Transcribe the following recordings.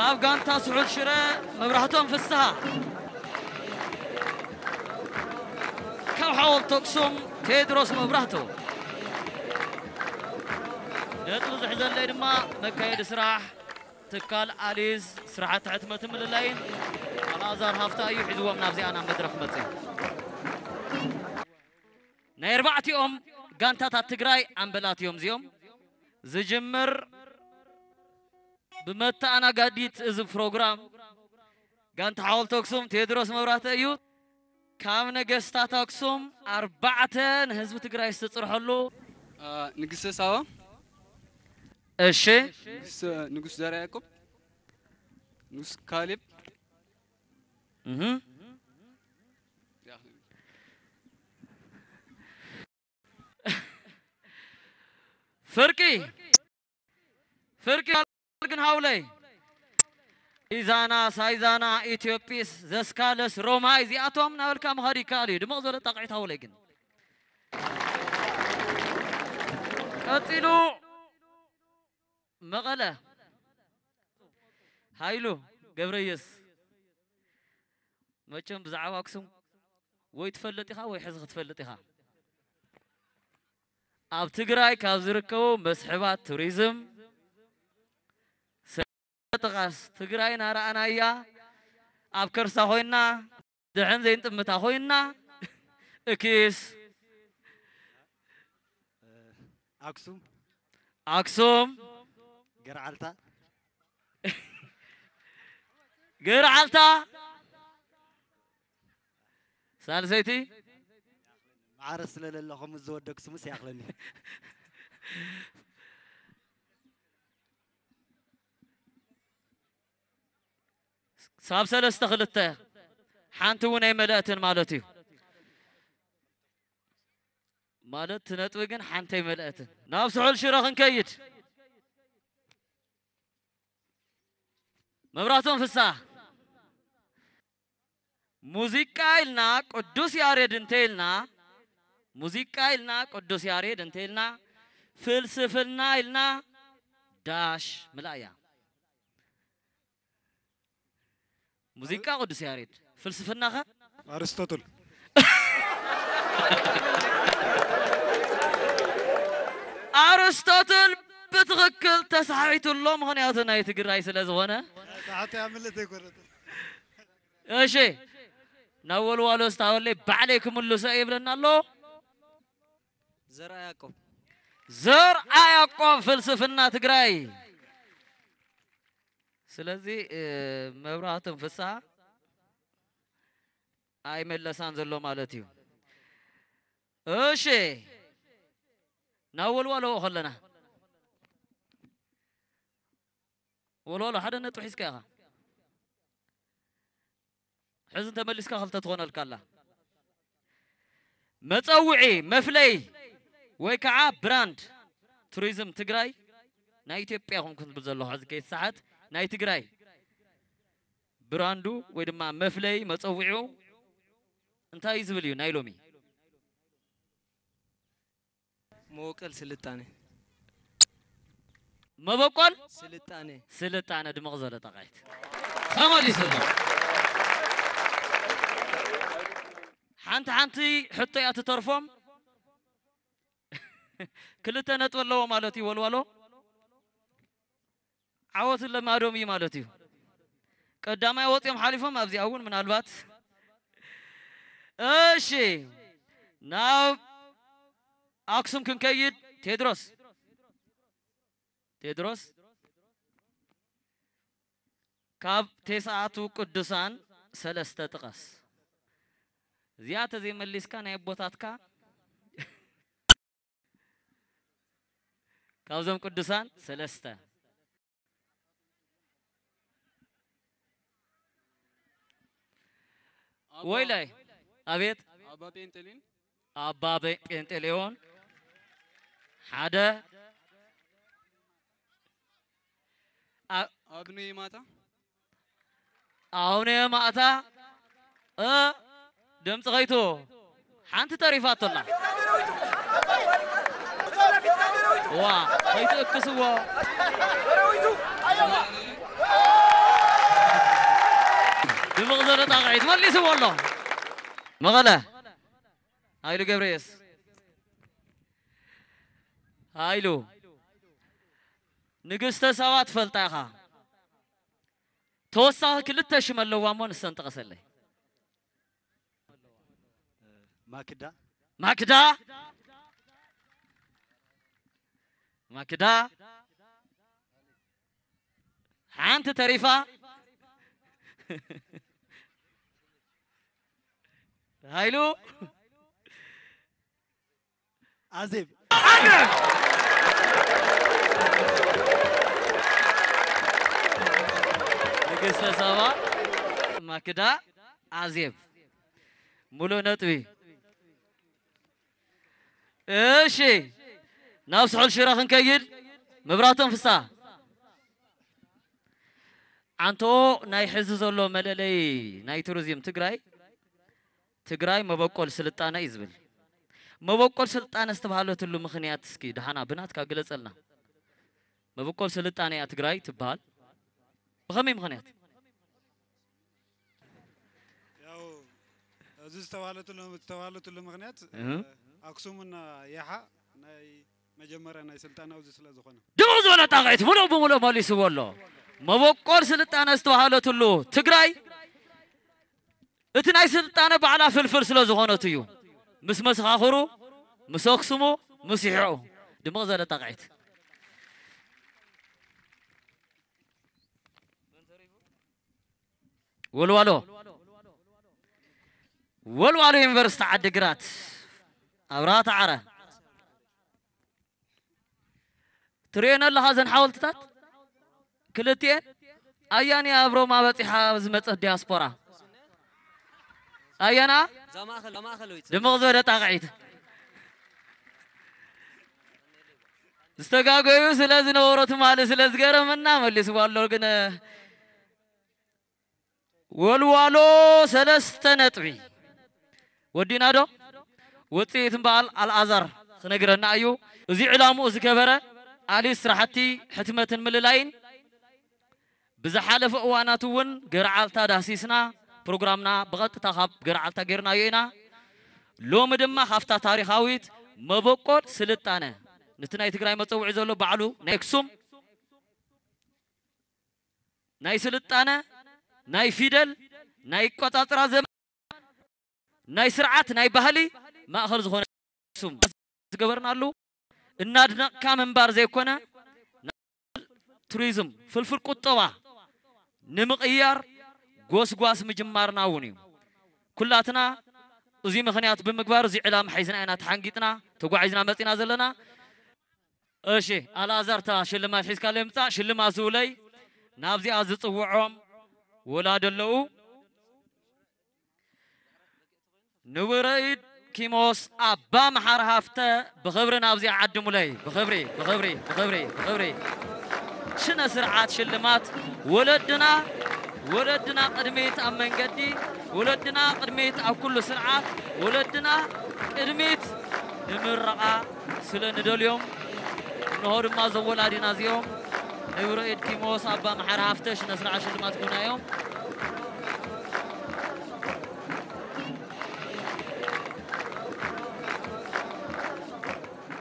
ኣብ ጋንታ ስሑል ሽረ መብራህቶም ፍስሃ። ካብ ሓወልቲ ኣክሱም ቴድሮስ መብራህቱ። ነጥቢ ዝሕዘለይ ድማ መካየዲ ስራሕ ትካል ኣሊዝ ስራሕቲ ሕትመትን ምልላይን ኣልኣዛር ሃፍታ እዩ ሒዝዎም ናብዚኣ ናብ መድረኽ መፅእ። ናይ ኣርባዕቲኦም ጋንታታት ትግራይ ኣምበላት እዮም እዚኦም። ዝጅምር ብመተኣናጋዲት እዚ ፕሮግራም ጋንታ ሓወልቲ ኣክሱም ቴድሮስ መብራህተ እዩ። ካብ ነገስታት ኣክሱም ኣርባዕተ ንህዝቢ ትግራይ ዝተፅርሐሉ። ንግስተ ሳባ፣ እሺ። ንጉስ ዘርዓ ያዕቆብ፣ ንጉስ ካሌብ። እህ። ፍርቂ ፍርቂ ግን ሃውለይ ኢዛና ሳይዛና ኢትዮጵስ ዘስካለስ ሮማይ እዚኣቶም ናበልካ ምኻድ ይከኣል እዩ። ድምቕ ዝበለ ጣቕዒት ሃውለይ ግን ቀፂሉ መቐለ ሃይሉ ገብረየስ መቸም ብዛዕባ ኣክሱም ወይ ትፈልጥ ኢኻ ወይ ሕዚ ክትፈልጥ ኢኻ። ኣብ ትግራይ ካብ ዝርከቡ መስሕባት ቱሪዝም ሰጥቓስ ትግራይ ናረኣናያ ኣብ ከርሳ ኮይና ድሕን ዘይንጥምታ ኮይና እኪስ ኣክሱም ኣክሱም ገርዓልታ ገርዓልታ ሳልሰይቲ ማዕረ ስለለለኹም ዝወደግ ስሙስ ይኣኽለኒ። ሳብ ሰለስተ ክልተ ሓንቲ እውን ኣይመለእትን ማለት እዩ። ማለት እቲ ነጥቢ ግን ሓንቲ ኣይመለእትን። ናብ ስሑል ሽረ ክንከይድ መብራቶም ፍሳ ሙዚቃ ኢልና ቅዱስ ያሬድ እንተ ኢልና ሙዚቃ ኢልና ቅዱስ ያሬድ እንተ ኢልና ፍልስፍና ኢልና ዳሽ ምላእያ ሙዚቃ ቅዱስ ያሬድ ፍልስፍናኸ ኣርስቶትል ኣርስቶትል ብትኽክል ተሳሒቱ ኣሎ። ምኽንያቱ ናይ ትግራይ ስለ ዝኾነ ሳሕቲ ኣምልጥ ኣይኮነትን እሺ ናብ ወልዋሎ ስታወለይ ባዕለይ ክምልሶ ይብለና ኣሎ። ዘርኣ ያዕቆብ ዘርኣ ያዕቆብ ፍልስፍና ትግራይ። ስለዚ መብራህቶም ፍስሃ ኣይመለሳን ዘሎ ማለት እዩ። እሺ ናብ ወልዋሎ ከለና ወልዋሎ ሓደ ነጥቢ ሒዝካ ኢኻ። ሕዚ እንተመሊስካ ክልተ ትኾነልካ ኣላ። መፀውዒ መፍለይ ወይ ከዓ ብራንድ ቱሪዝም ትግራይ ናይ ኢትዮጵያ ይኹን ክንብል ዘለኹ ሕዚ ከይተሰሓት ናይ ትግራይ ብራንዱ ወይ ድማ መፍለይ መፀውዒኡ እንታይ እዩ ዝብል እዩ ናይ ሎሚ መወቀል ስልጣኔ መበቆል ስልጣኔ ስልጣነ ድምቕ ዝበለ ጠቃይት ተመሊሱ ኣሎ። ሓንቲ ሓንቲ ሕቶ እያ ትተርፎም። ክልተ ነጥቢ ኣለዎ ማለት እዩ ወልዋሎ። ዓወት ለማዶም እዩ ማለት እዩ። ቀዳማይ ወፂኦም ሓሊፎም ኣብዚኣ እውን ምናልባት እሺ ናብ ኣክሱም ክንከይድ ቴድሮስ ቴድሮስ ካብ ተስዓቱ ቅዱሳን ሰለስተ ጥቀስ። እዚኣ ተዘይመሊስካ ናይ ኣቦታትካ ካብዞም ቅዱሳን ሰለስተ ወይላይ ኣቤት ኣባ ጴንጤሊን ኣባ ጴንጤሌዎን ሓደ ኣብነ ማታ ኣቡነ ማእታ እ ድምፂ ኸይቱ ሓንቲ ተሪፋቶና ዋ ኸይትእክስዎ ጣቕዒት መሊስዎ ኣሎ። መቐለ። ሃይሉ ገብረየስ። ሃይሉ። ንግስተ ሳባ ትፈልጣ ኢኻ። ተወሳኺ ክልተ ሽም ኣለዋ እሞ ንሰን ጥቐሰለይ። ማክዳ። ማክዳ። ማክዳ። ሓንቲ ተሪፋ። ሃይሉ። ኣዜብ። ንግስተ ሳባ። ማክዳ። ኣዜብ። ሙሉእ ነጥቢ። እሺ፣ ናብ ስሑል ሽረ ክንከይድ። መብራቶም ፍሳ። ኣንቶ፣ ናይ ሕዚ ዘሎ መለለይ ናይ ቱሪዝም ትግራይ፣ ትግራይ መበቆል ስልጣነ እዩ ዝብል። መበቆል ስልጣነ ዝተባህለትሉ ምኽንያት እስኪ ደሓና ብናትካ ግለፀልና። መበቆል ስልጣነ እያ ትግራይ ትበሃል። ብኸመይ ምኽንያት? ያው እዚ ዝተባህለትሉ ዝተባህለትሉ ምኽንያት እህ። ኣክሱምና የሓ ናይ መጀመርያ ናይ ስልጣነ ኣብዚ ስለ ዝኾነ። ድምቕ ዝበለ ጣቕዒት ሙሉእ ብሙሉእ መሊስዎ ኣሎ። መበቆል ስልጣነ ዝተባህለትሉ ትግራይ እቲ ናይ ስልጣነ ባዕላ ፍልፍል ስለ ዝኾነት እዩ። ምስ መሰኻኽሩ፣ ምስ ኣክሱሙ፣ ምስ ይሕዑ። ድምቕ ዝበለ ጣቕዒት። ወልዋሎ። ወልዋሎ ዩኒቨርሲቲ ዓዲግራት። ኣብርሃ ተዓረ። ትርእየን ኣለኻ እዘን ሓወልትታት ክልቲኤን? ኣየንኣ ኣብ ሮማ በጺሓ ዝመጸት ዲያስፖራ? ኣየንኣ? እዛ ማእኸል እዛ ማእኸል ወይ ድምቕ ዝበለ ጣቕዒት። ዝተጋገዩ ስለ ዝነበሩ ትማሊ ስለ ዝገረመና መሊስዋ ኣሎ። ግን ወልዋሎ ሰለስተ ነጥቢ ወዲና ዶ? ውፅኢት እምበኣል ኣልኣዛር ክነግረና እዩ። እዚ ዕላምኡ ዝገበረ ኣሊ ስራሕቲ ሕትመትን ምልላይን ብዝሓለፈ እዋናት እውን ገርዓልታ ዳህሲስና ፕሮግራምና ብቐጥታ ካብ ገርዓልታ ጌርናዮ ኢና። ሎሚ ድማ ካብታ ታሪኻዊት መበቆል ስልጣነ ነቲ ናይ ትግራይ መፀውዒ ዘሎ ባዕሉ ናይ ኣክሱም ናይ ስልጣነ ናይ ፊደል ናይ ቆፃፅራ ዘመን ናይ ስርዓት ናይ ባህሊ ማእኸል ዝኾነ ኣክሱም ዝገበርናሉ እናድነቕካ ምንባር ዘይኮነ ቱሪዝም ፍልፍል ቁጠባ ንምቕያር ጎስጓስ ምጅማርና እውን እዩ። ኩላትና እዚ ምኽንያት ብምግባር እዚ ዕላማ ሒዝና ኢና ተሓንጊጥና ተጓዒዝና መፂና ዘለና። እሺ ኣልኣዛር እታ ሽልማት ሒዝካለይ ምፃእ። ሽልማት ዝብለይ ናብዚኣ ዝፅውዖም ወላዲ ኣለዉ። ንውረኢድ ኪሞስ ኣባ መሓር ሃፍተ ብኽብሪ ናብዚኣ ዓድሙለይ። ብኽብሪ ብኽብሪ ብኽብሪ ብኽብሪ። ስነ ስርዓት ሽልማት ወለድና ወለድና ቅድሚት ኣብ መንገዲ ወለድና ቅድሚት ኣብ ኩሉ ስርዓት ወለድና ቅድሚት ንምረቓ ስለ ንደልዮም እንሆ ድማ እዞም ወላዲና እዚኦም ንውረኢድ ኪሞስ ኣባ መሓር ሃፍተ ስነ ስርዓት ሽልማት ክህቡና እዮም።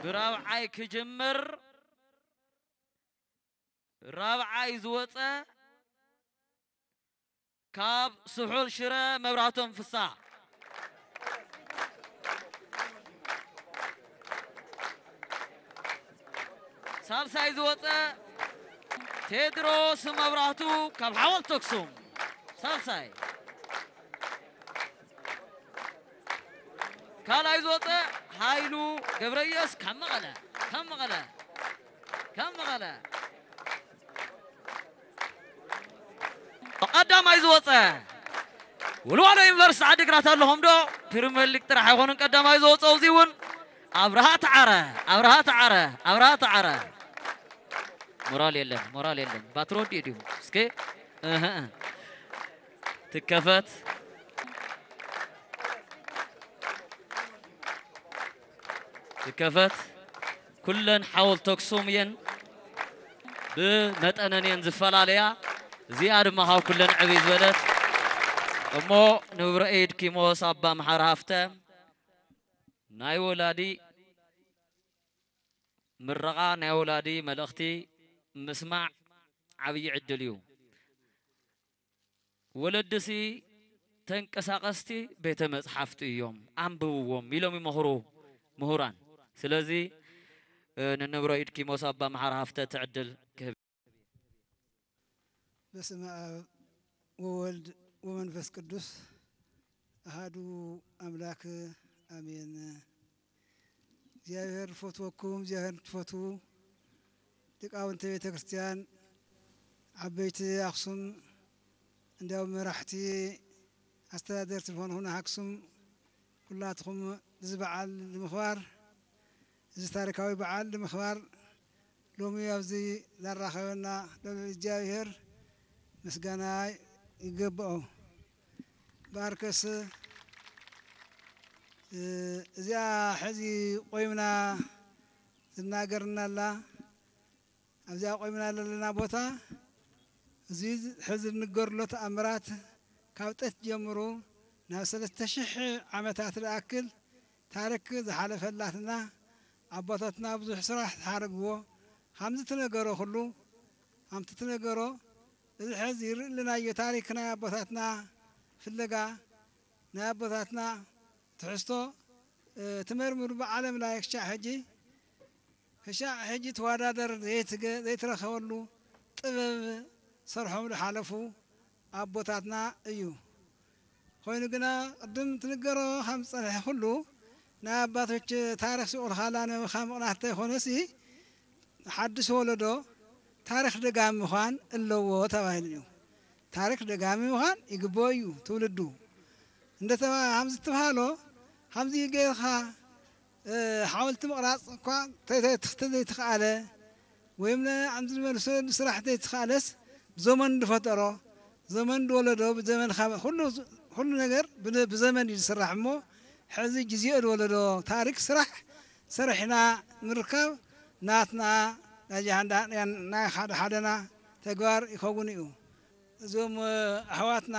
ብራብዓይ ክጅምር ራብዓይ ዝወፀ ካብ ስሑል ሽረ መብራህቶም ፍሳ ሳልሳይ ዝወፀ ቴድሮስ መብራህቱ ካብ ሓወልቲ ኣክሱም ሳልሳይ ካልኣይ ዝወፀ ሃይሉ ገብረየስ ካብ መቐለ ካብ መቐለ ካብ መቐለ ቀዳማይ ዝወፀ ወልዋሎ ዩኒቨርሲቲ ዓዲግራት ኣለኹም ዶ ፕሪምየር ሊግ ጥራሕ ኣይኮኑን ቀዳማይ ዝወፀ እዚ እውን ኣብርሃ ተዓረ ኣብርሃ ተዓረ ኣብርሃ ተዓረ ሞራል የለን ሞራል የለን ባትሪ ወዲኡ ድዩ እስኪ እህ ትከፈት ትከፈት ኩለን ሓወልቲ ኣክሱም እየን ብመጠነን እየን ዝፈላለያ እዚኣ ድማ ካብ ኩለን ዕብይ ዝበለት እሞ ንብረ ኢድ ኪሞስ ኣባ መሓሪ ሃፍተ ናይ ወላዲ ምረቓ ናይ ወላዲ መልእኽቲ ምስማዕ ዓብዪ ዕድል እዩ። ወለድሲ ተንቀሳቐስቲ ቤተ መጽሓፍቲ እዮም፣ ኣንብብዎም ኢሎም ይመኽሩ ምሁራን። ስለዚ ንንብረ ኢድ ኪሞስ ኣባ መሓሪ ሃፍተ ትዕድል ክህብ። በስመ ኣብ ወወልድ ወመንፈስ ቅዱስ ኣሃዱ ኣምላክ ኣሜን። እግዚኣብሔር ፈትወኩም፣ እግዚኣብሔር ትፈትዉ ሊቃውንተ ቤተ ክርስቲያን፣ ዓበይቲ ኣኽሱም፣ እንዲያው መራሕቲ ኣስተዳደርቲ ዝኾንኹም ኣኽሱም፣ ኩላትኹም እዚ በዓል ንምኽባር፣ እዚ ታሪካዊ በዓል ንምኽባር ሎሚ ኣብዚ ላራኸበና ለልዑል እግዚኣብሔር ምስጋና ይገባኦ። ባርከስ እዚኣ ሕዚ ቆይምና ዝናገርና ኣላ ኣብዚኣ ቆይምና ዘለና ቦታ እዚ ሕዚ ዝንገርሎ ተኣምራት ካብ ጥንት ጀምሩ ናብ ሰለስተ ሽሕ ዓመታት ዝኣክል ታሪክ ዝሓለፈላትና ኣቦታትና ብዙሕ ስራሕ ዝሓረግዎ ከምዚ ትነገሮ ኩሉ ከምቲ ትነገሮ እዚ ሕዚ ይርኢ ኣለናዮ ታሪክ ናይ ኣቦታትና ፍለጋ ናይ ኣቦታትና ትሕዝቶ ትመርምሩ ብዓለም ላይ ክሻዕ ሕጂ ክሻዕ ሕጂ ተወዳደር ዘይትረኸበሉ ጥበብ ሰርሖም ዝሓለፉ ኣቦታትና እዩ። ኮይኑ ግና ቅድም ትንገሮ ከም ዝፀንሐ ኩሉ ናይ ኣባቶች ታሪክ ሲኦልካላ ንምካ ምቕናት ተይኮነሲ ሓድሽ ወለዶ ታሪክ ደጋሚ ምኳን ኣለዎ ተባሂሉ እዩ። ታሪክ ደጋሚ ምኳን ይግበኦ እዩ ትውልዱ እንደ ከም ዝተባሃሎ ከምዚ ገይርካ ሓወልቲ ምቕራፅ እኳ ተይተትኽቲ ዘይተኽኣለ ወይም ንኣምዚ ዝበሉ ስራሕ ዘይተኽኣለስ ብዘመኑ ዝፈጠሮ ዘመን ዝወለዶ ብዘመን ካብ ኩሉ ኩሉ ነገር ብዘመን እዩ ዝስራሕ እሞ ሕዚ ግዜኡ ዝወለዶ ታሪክ ስራሕ ሰሪሕና ምርካብ ናትና ናይ ሓደ ሓደና ተግባር ይኸውን እዩ። እዞም ኣሕዋትና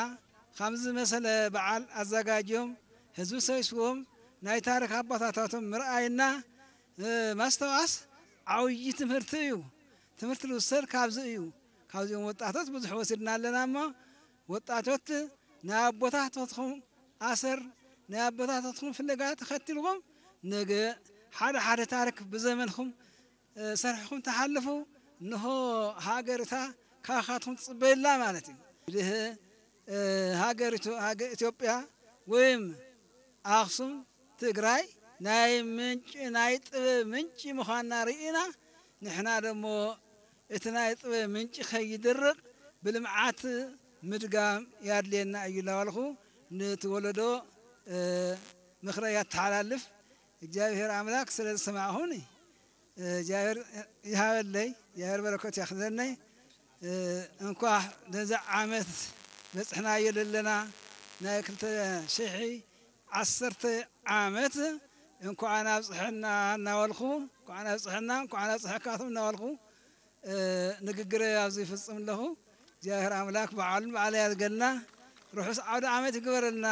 ከምዚ ዝመሰለ በዓል ኣዘጋጅዮም ህዝቢ ሰብሲቦም ናይ ታሪክ ኣቦታታቶም ምርኣይና ማስተዋስ ዓብዪ ትምህርቲ እዩ። ትምህርቲ ዝውሰድ ካብዚ እዩ። ካብዚኦም ወጣቶት ብዙሕ ወሲድና ኣለና እሞ ወጣቶት ናይ ኣቦታቶትኩም ኣሰር ናይ ኣቦታቶትኩም ፍለጋ ተኸቲልኩም ነገ ሓደ ሓደ ታሪክ ብዘመንኩም ሰርሕኹም ትሓልፉ እንሆ ሃገር እታ ካባኻትኩም ትፅበየላ ማለት እዩ። ድህ ሃገር ኢትዮጵያ ወይም ኣኽሱም ትግራይ ናይ ምንጭ ናይ ጥበብ ምንጭ ምዃንና ርኢና ንሕና ደሞ እቲ ናይ ጥበብ ምንጭ ከይድርቕ ብልምዓት ምድጋም ያድልየና እዩ እናበልኹ ንትወለዶ ምኽረ ያተሓላልፍ። እግዚኣብሔር ኣምላክ ስለ ዝሰማዕኹኒ እግዚኣብሔር ይሃበለይ እግዚኣብሔር በረከት ያክለነይ። እንኳ ነዚ ዓመት በፅሕናዮ ዘለና ናይ ክልተ ሽሕ ዓሰርተ ዓመት እንኳዕ ኣብፅሐና እናበልኩ እንኳዕ ኣብፅሐና እንኳዕ ኣብፅሐካትም እናበልኩ ንግግረ ኣብዚ ይፍፅም ኣለኹ። እግዚኣብሔር ኣምላክ በዓሉን በዓል ያድርገልና። ርሑስ ዓውደ ዓመት ይግበረልና።